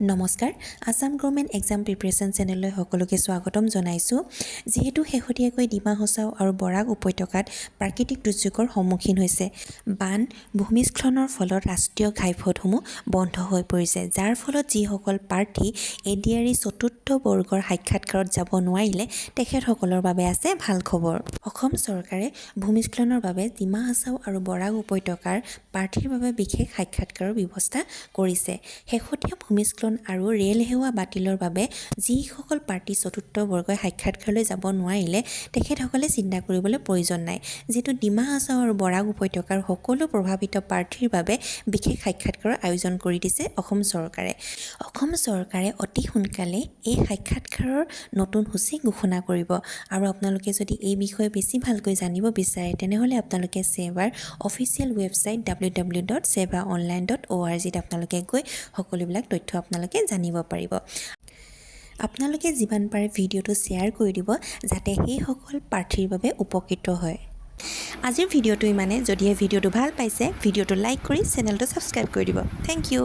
নমস্কাৰ, Assam government exam preparation চেনেললৈ সকলোকে স্বাগতম জনাইছোঁ। যিহেতু শেহতীয়াকৈ ডিমা হাছাও আৰু বৰাক উপত্যকাত প্ৰাকৃতিক দুৰ্যোগৰ সন্মুখীন হৈছে, বান, ভূমিস্খলনৰ ফলত ৰাষ্ট্ৰীয় ঘাইপথসমূহ বন্ধ হৈ পৰিছে, যাৰ ফলত যিসকল প্ৰাৰ্থী এডিআৰই চতুৰ্থ বৰ্গৰ সাক্ষাৎকাৰত যাব নোৱাৰিলে, তেখেতসকলৰ বাবে আছে ভাল খবৰ। অসম চৰকাৰে ভূমিস্খলনৰ বাবে ডিমা হাছাও আৰু বৰাক উপত্যকাৰ প্ৰাৰ্থীৰ বাবে বিশেষ সাক্ষাৎকাৰৰ ব্যৱস্থা কৰিছে। শেহতীয়া ভূমিস্খলন আৰু ৰেল সেৱা বাতিলৰ বাবে যিসকল প্ৰাৰ্থী চতুৰ্থ বৰ্গই সাক্ষাৎকাৰলৈ যাব নোৱাৰিলে, তেখেতসকলে চিন্তা কৰিবলৈ প্ৰয়োজন নাই, যিহেতু ডিমা হাছাও আৰু বৰাক উপত্যকাৰ সকলো প্ৰভাৱিত প্ৰাৰ্থীৰ বাবে বিশেষ সাক্ষাৎকাৰৰ আয়োজন কৰি দিছে অসম চৰকাৰে। অসম চৰকাৰে অতি সোনকালে এই সাক্ষাৎকাৰৰ নতুন সূচী ঘোষণা কৰিব আৰু আপোনালোকে যদি এই বিষয়ে বেছি ভালকৈ জানিব বিচাৰে, তেনেহ'লে আপোনালোকে ছেবাৰ অফিচিয়েল ৱেবছাইট www.sebaonline.orgত আপোনালোকে গৈ সকলোবিলাক তথ্য আপোনালোকে জানিব পাৰিব। আপোনালোকে যিমান পাৰে ভিডিঅ'টো শ্বেয়াৰ কৰি দিব, যাতে সেইসকল প্ৰাৰ্থীৰ বাবে উপকৃত হয়। আজিৰ ভিডিঅ'টো ইমানে। যদিহে ভিডিঅ'টো ভাল পাইছে, ভিডিঅ'টো লাইক কৰি চেনেলটো ছাবস্ক্ৰাইব কৰি দিব। Thank U.